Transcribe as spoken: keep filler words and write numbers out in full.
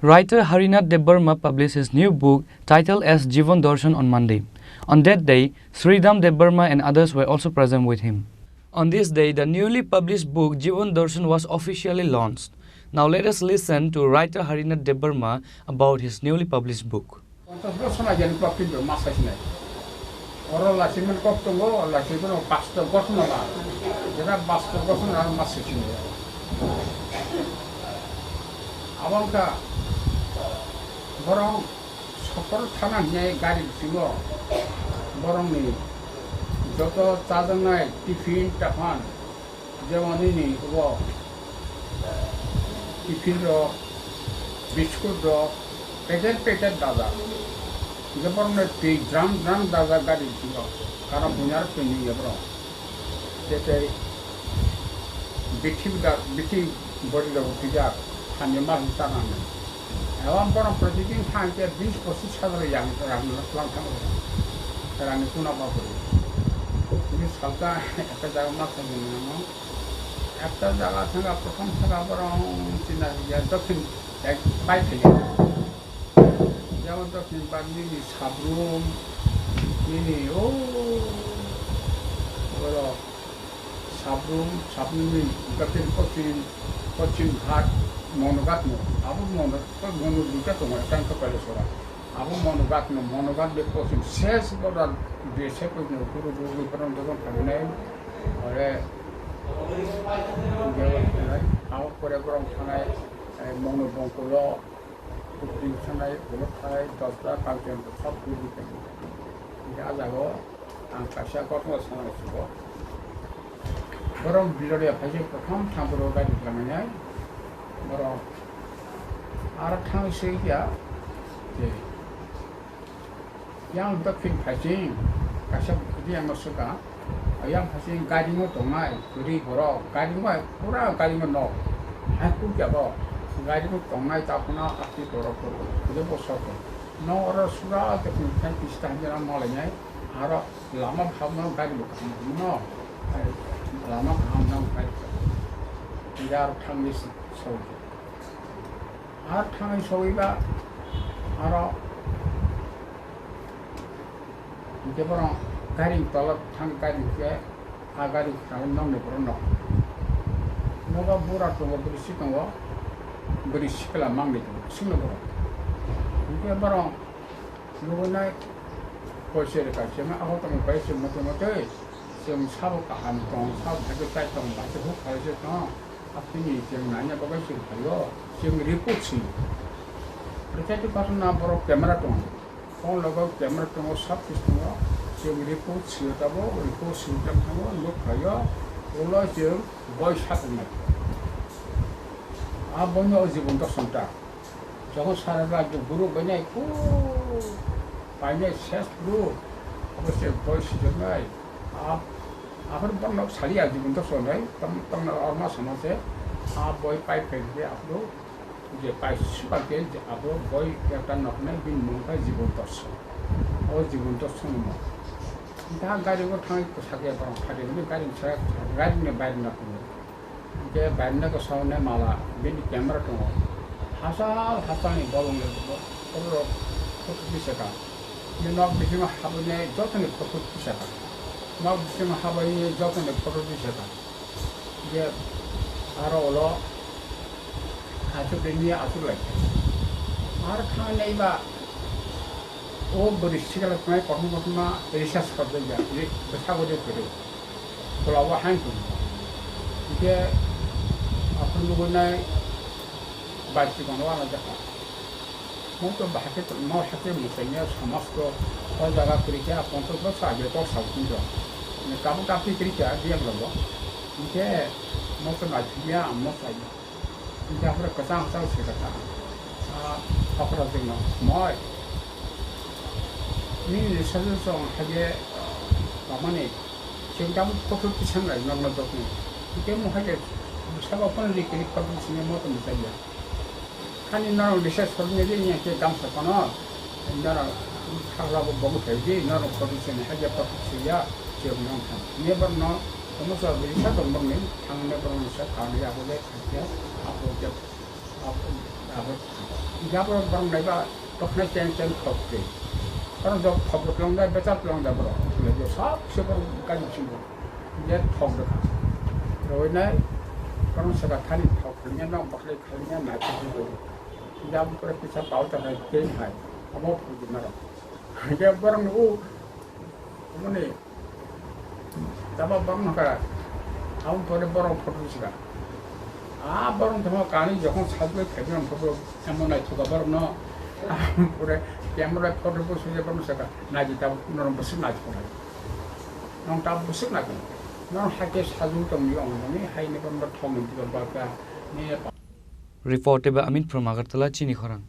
Writer Harinath Debbarma published his new book titled as Jivan Darshan on Monday. On that day, Sridham Debbarma and others were also present with him. On this day, the newly published book Jivan Darshan was officially launched. Now let us listen to writer Harinath Debbarma about his newly published book. পঞ্চাশ বছর আগে আমি প্রথম মাছ খাইছি না। ওরা লাসিমেন্ট করতো গো, লাসিমেন্ট পাঁচটা ঘটনা না। যেটা বাস্তব ঘটনা আর মাছ খাইছি না। আবারকা বরং সকল থানা নিয়ে গাড়ি ছিল। বরং নেই। যত চাঁদা নাই, টিফিন, টাফান, যেমন ইনি হবো, tiffin rock, biscuit rock, packet packet দাদা। যে বরং নেই, তুই ড্রাম ড্রাম দাদা গাড়ি ছিল। কারণ বুঝার পেনি যে বরং। Tei tei bithi da, bithi bori rok twijak, hamya ma hwn chana hwnwi. Abo borok protidin thang khe bis pochis hajar yang rang lang thango. Rani kuna ba bori. Bini salsa ekta jaga ma thang nang. Ekta jaga thang prothom thang borok china ya dokhin bai thang. Jabo dokhin ba nini sabrum, nini o, oro sabrum, sabrumni dokhin pochim, pochim ghat, Mono ghat no. Abo Mono, Mono duita tongo, ekta wngkha Kailashwara. Abo Mono ghat no, Mono ghat be pochim ses borok dui se pochim guru guru guru pono dogon thangnai. Ore, abo pore borok thangnai, eh, Mono bongkolo. Bini sanai, ulo thai, dosra, kangchen, sab bini thango. Hingke ah jaga o ang kaisa kothoma sana sugo. Borok Biloria phaising kothom thang borok gari tlangnai. Borok aro thang sui ya. Je. Yang dokhin phaising, kaisa bwkhwtwi yang no swkang. Yang phaising gari no tongnai, kwrwi borok, gari no pura gari no nok. Hai kuk ya bo, gari no tongnai ta phano ati borok borok, kwrwi bo sok. No oro sura dokhin phaising tista hamya no malainai, aro lama bhab no gari bo kaham no, lama kaham no gari. Yar thangwi sok. Ar thangwi sogwi ba aro hingke borok gari tola thang gari hingke a gari khwnai nokni borok nok. Nogo bura tongo, bwrwi si tongo, bwrwi sikla mangni tongo, singno borok. Hingke borok nugui nai koise rwkha, chwng abo tongmani bai chwng motwi motwi, chwng sabo kaham tong, sabo haikhe chai tong, bai se huk khalai se tong. Aboni chwng naina bagwi chwng phaio, chwng report sio. Protective ghotona borok camera tongo. Phone logo camera tongo, sab kisu tongo. Chwng report sio tabo, report sio tamo thango, nuk phaio. Ulo chwng boi satung nai. A boino o jibon doson ta. Jokhon sara rajyo guru bainai, khu painai ses guru. Abo se boi sijoknai. A Aphuru borok saliya jibon doson hai, tam, tamno orma sama se, a boi pai phai khe aphuru je pai suka khe je aphuru boi ekta noknai bini mung khe jibon doson. O jibon doson no. Da gari o thang ko sakya borok thari ni gari sa gari ni bai na ko. Je bai na ko sa ne mala bini camera tongo. Hasal hasal ni bolong le borok photo tisaka. Ni nok bisingo habwini jotoni photo tisaka. Nok bisingo habwini jotoni photo tisaka. Je aro ulo aswk de niya aswk lai. Ar thang nai ba o bwrwi sikla tongnai kothoma kothoma research khorjak ya, bwsa bo de kwrwi. Tola o hain tong. Hingke aphuru nugui nai bai sikon o ala jaka. Mo to bahai khe tongma hai khe mwsai ya, somas to o jaga kwrwi khe a ponchas bosor age kok sao tong. Tabuk tabuk kwrwi khe a biyang rogo. Hingke mo to naithok ya, mo sai ya. Hingke aphuru kwchang kwchang se kha ta. A okra jwngno moi. Nini suggestion hai khe, ah, mamani. Chwng tabuk kotor tisang lai nokno jotni. Hingke mo hai khe sabo phone ri kiri kotor tisini mo to mwchai ya. Hani norok research khoroknwi di, yang khe gamsa kono, norok khaklabo bogu phai di, norok khoroknwi sini, haja khoroknwi siya, chiyok nang thang. Neighbor no, omo sa bini sa tong bang ni, thang neighbor no sa thang ya, abo le thang ya, abo je, abo, Abo, jabo borok naiba, toknai chen chen thok twi. Borok jok thok twlang da, bechar twlang da borok. Sab se borok kani bisingo. Je thok da kha. Roi nai, borok saka thani thok twlang ya, nok baklai khlai ya, nai thok twlang. Jabo pore kisa pau ta nai tei hai. Amo phudi maro. Je borok no, mane, Tamo borok no kha, aboni pore borok photo sika. A borok tamo kani jokhon sajwk khaikhe ang photo emo naithoka borok no. Aboni pore camera photo bo sujak borok saka, naidi tamo norok bwswk naithoka nai. Nong tamo bwswk naithoka. Nong haikhe sajwk tongdi ong noni haini borok no thongwi tibak bakha. Report eba Amin from Agartala, Chini Khorang.